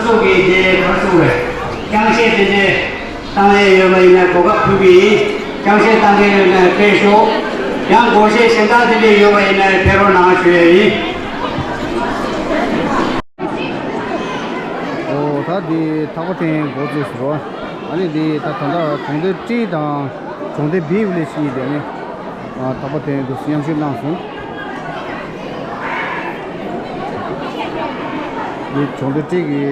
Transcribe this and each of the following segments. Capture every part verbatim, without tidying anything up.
སོགས་ཀྱི་དེ་ཁར་སོང་བས་ཅང་ཤེས་དེ་འདྲའི་བཏང་ཡས་ཡོད་པ་ཡིན་ན་གོ་སྐབས་ཕུལ་གྱི་ཡིན། ཅང་ཤེས་བཏང་མཁན་ཡོད་ན་ཕེབས་ཤོག་ཡང་སྒོར་གཞས་གཞན་དག་དེ་འདྲའི་ཡོད་པ་ཡིན་ན་ཕེབས་རོགས་གནང་ཞུ་ཡས་ཡིན། ཨོ་ད་འདི་ཐག་པ་འཐེན་འགོ་བཙུགས་སོང་། ཨ་ནི་འདི་ད་ད་ལྟ་གྲོང་སྡེ་ཀྲི་དང་གྲོང་སྡེ་བི་ཝི་ལེཇ་གཉིས་དེ་ནི་ཐག་པ་འཐེན་དུ་མཉམ་ཞུགས་གནང་སོང་། འདི་གྲོང་སྡེ་ཀྲི་གི་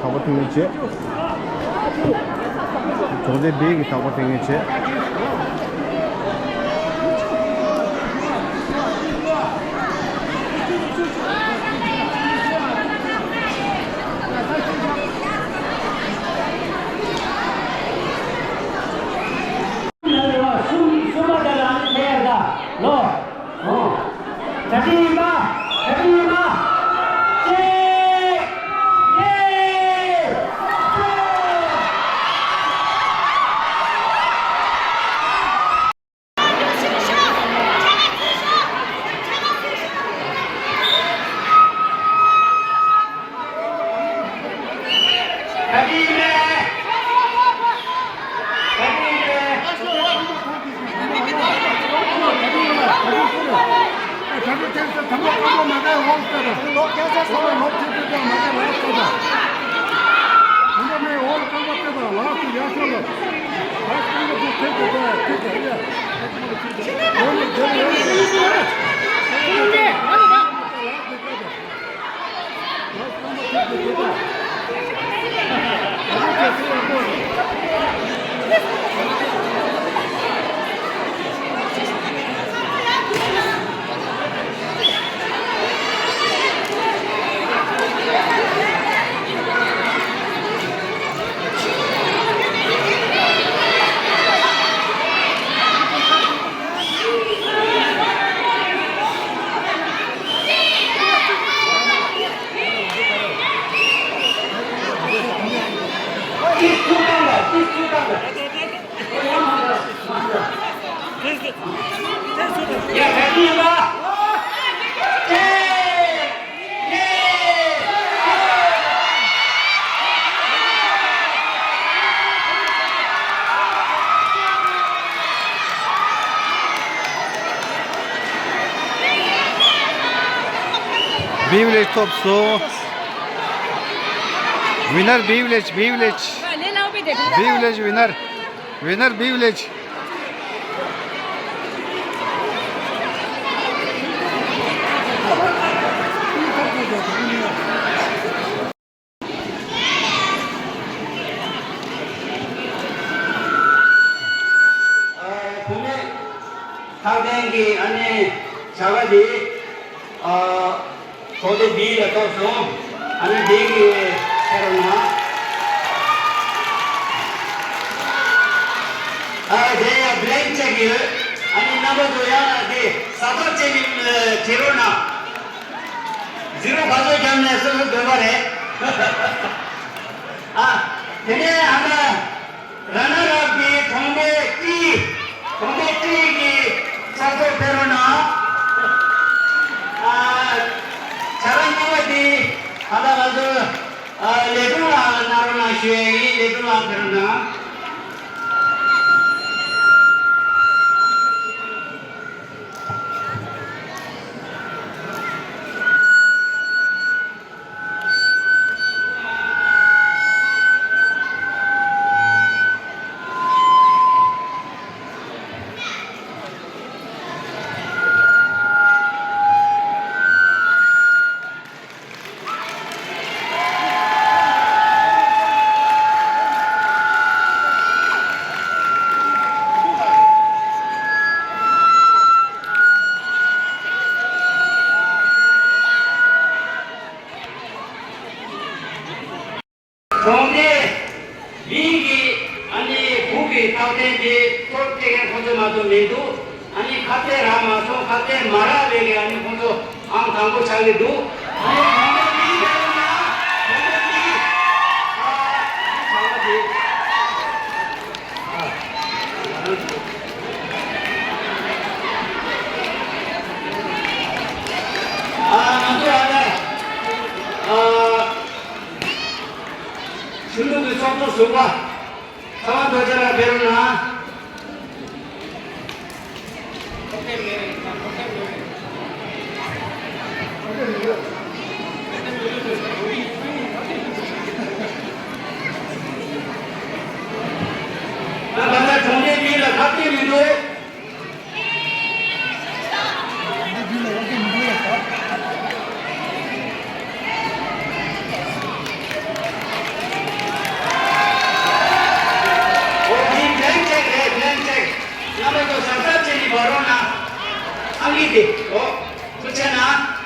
ཐག་པ་འཐེན་མཁན་བྱས། གྲོང་སྡེ་བི་གི་ཐག་པ་འཐེན་མཁན་བྱས། བི་ཝི་ལེཇ་ཐོབ་སོང་། ཝི་ནར་བི་ཝི་ལེཇ། བི་ཝི་ལེཇ། བི་ཝི་ལེཇ་ཝི་ནར། ཝི་ནར་བི་ཝི་ལེཇ། བུད་མེད་ལྷག་ལྡན་གྱི་ཨ་ནི་བྱ་དགའ་འདི་ཨ་གྲོང་སྡེ་བི་ལ་གཏོགས་སོང་། ཨ་ནི་འདི་གི་ཁྱེར་ན་ཨ་དེ་ཡང་བི་ལེང་ཅེག་ཡོད། ཨ་ནི་རྣམ་པ་ཚོ་ཡང་དེ་ས་ཐོག་ཅན་གྱི་བྱེད་རོགས་གནང་། ཟི་རོ་ག་ཚོད་བརྒྱབ་ནས་སོ་སོ་འདོན་པ་རེད། ཨ་དེ་ནས་ཨ་ན་ར་ན་རབ་ཀྱི་གྲོང་སྡེ་ཀྲི། གྲོང་སྡེ་ཀྲི་གི་ཕྱག་ཚོད་ཕེབས་རོགས་གནང་། ཨ་བྱ་དགའ་གཉིས་པ་འདི་ད་ལྟ་ང་ཚོ་ཨ་ལེགས་གྲུབ་ལགས་ལ་གནང་རོགས་གནང་ཞུ་ཡས་ཡིན། ལེགས་གྲུབ་ལགས་ཕེབས་རོགས་གནང་། གྲོང་སྡེ་བི་གི་ཨ་ནི་དགུ་གི་རྟགས་ཅན་དེ་གཏོར་སྐྱེལ་མཁན་ཁོང་ཚོ་མ་གཏོགས་མི་འདུག་ཨ་ནི་ཁ་གཏད་རག་མ་སོང་། ཁ་གཏད་མ་རག་པའི་གི་ཨ་ནི་ཁོང་ཚོ་ཨང་དང་པོ་ཆགས་ཀྱི་འདུག་ཨ་ནི་གྲོང་སྡེ་བི་གི་ཨ་ནི་གྲོང་སྡེ་བི་ཨ་ཨ་ནི་བྱ་བ་དེ། ཨ་ང་ཚོ་ཨ་ནི་ཨ། ཚོགས་ཟུར་པ་ཚེ་དབང་རྡོ་རྗེ་ལགས་ཕེབས་རོགས་གནང་། ད་ལྟ་གྲོང་སྡེ་གཉིས་ལ་ཁ་གཏད་མི་འདུག་ཨོ། འདི་blank check རེད། blank check། རྣམ་པ་ཚོ་གཟབ་གཟབ་བྱས་ནས་འབག་རོགས་གནང་། ཨང་ཀི་དེ། ཨོ། ཐུགས་རྗེ་གནང་།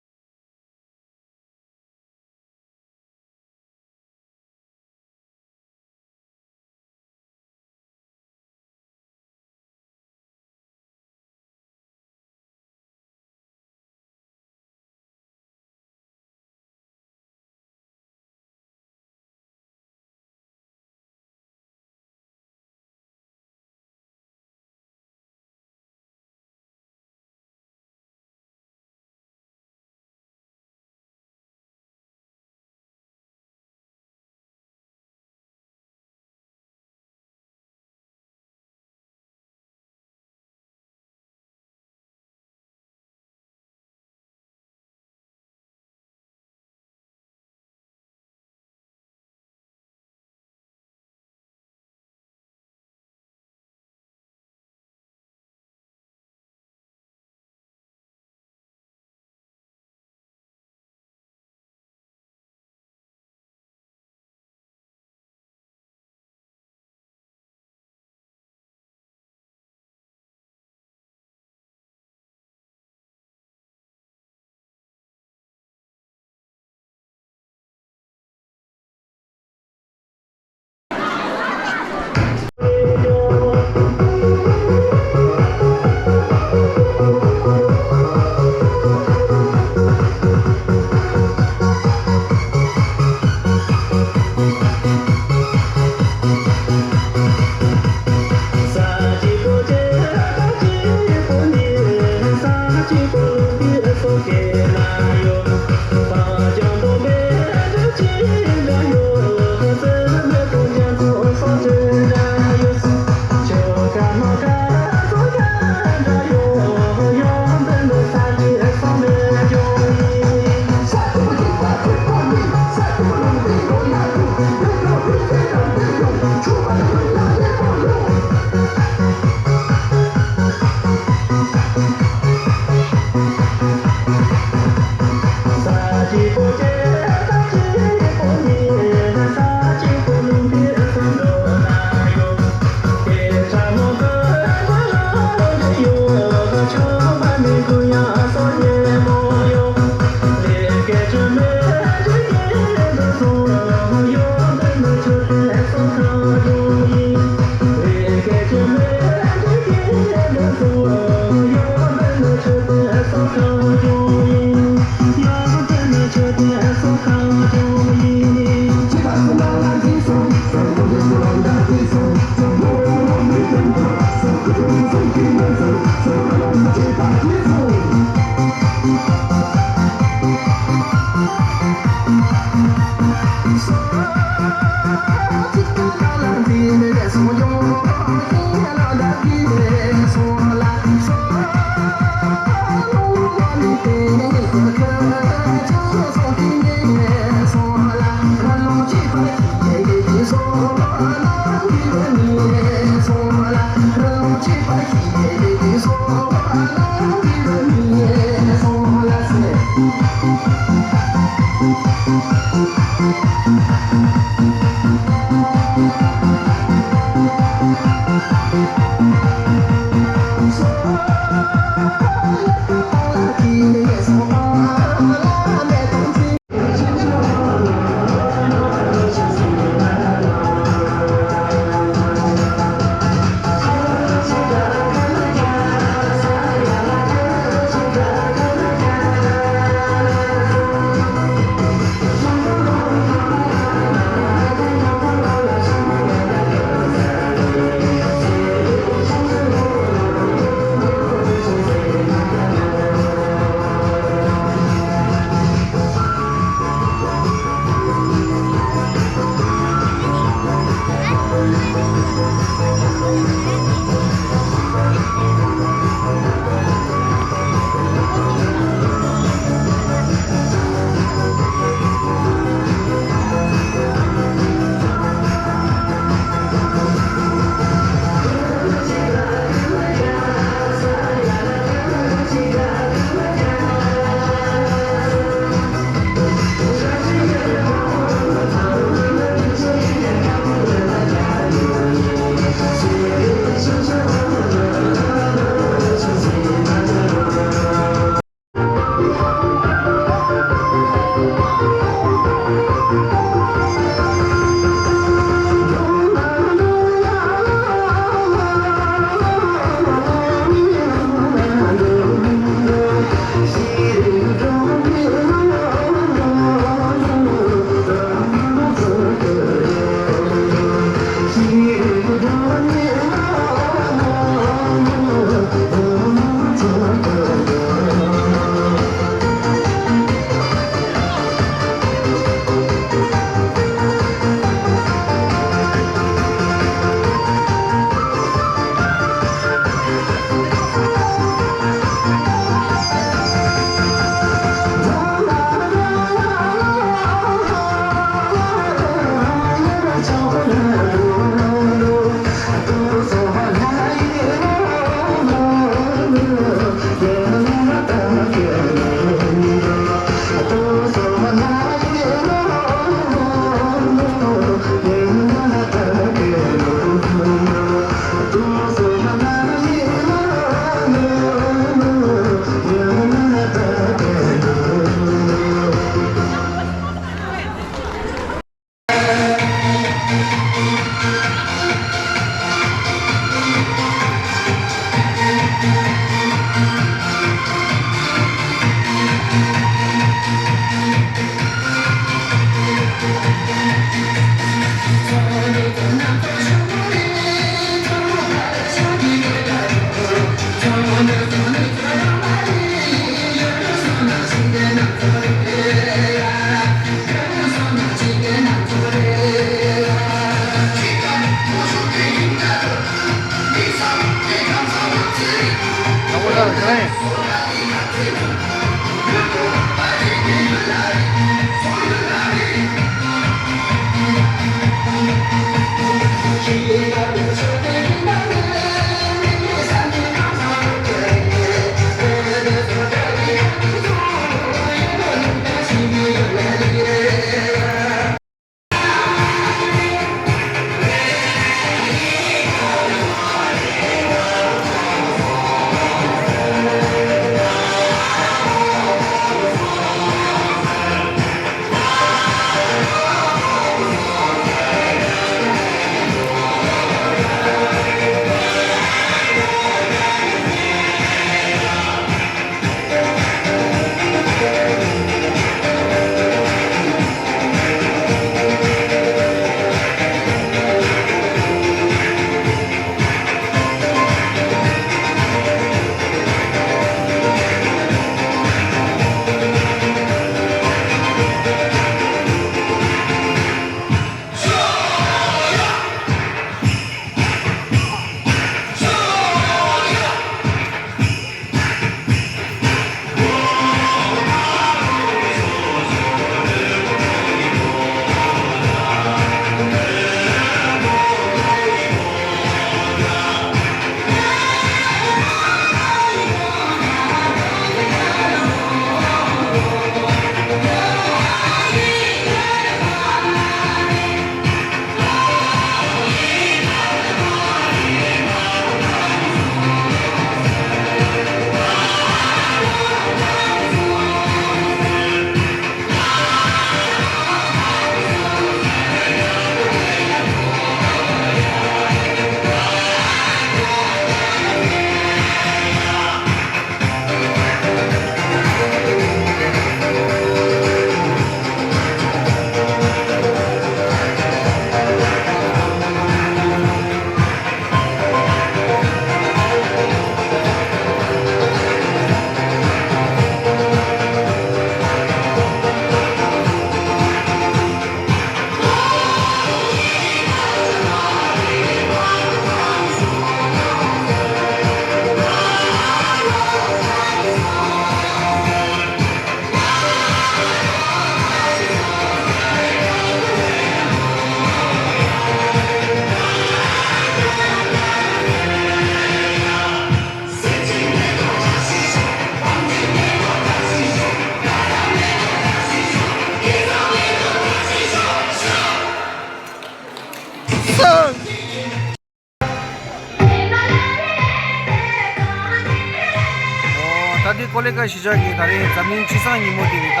ཨོ། ད་འདི་ཀོ་ལི་གྷལ་གཞིས་ཆགས་ཀྱི་ད་རེས་འཛམ་གླིང་སྤྱི་བསང་ཉིན་མོ་དེ་རེད་ད།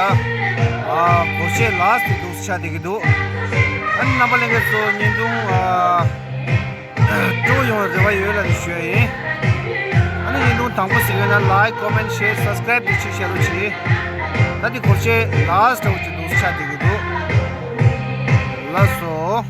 ཨ། སྒོར་གཞས་ལཱསི་དེ་འདུག་སེ་ཆགས་བསྡད་ཀྱི་འདུག་ཨ་ནི་རྣམ་པ་ལྷན་རྒྱས་ཚོ་བརྙན་ཐུང་། ཨ། སྤྲོ་ཡོང་བའི་རེ་བ་ཡོད་ལབ་ནས་ཞུ་ཡ་ཡིན། ཨ་ནི་བརྙན་ཐུང་དང་པོ་གཟིགས་ཡོད་ན་ལའིཀ་ཀོ་མེན་ཊི་ཤེར་སབ་སི་ཀ་རའིབ་དེ་ཅིག་བྱེད་རོགས་གྱིས། ད་འདི་སྒོར་གཞས་ལཱསི་འདྲ་བོ་ཅིག་འདུག་སེ་ཆགས་བསྡད་ཀྱི་འདུག་ལགས་སོ།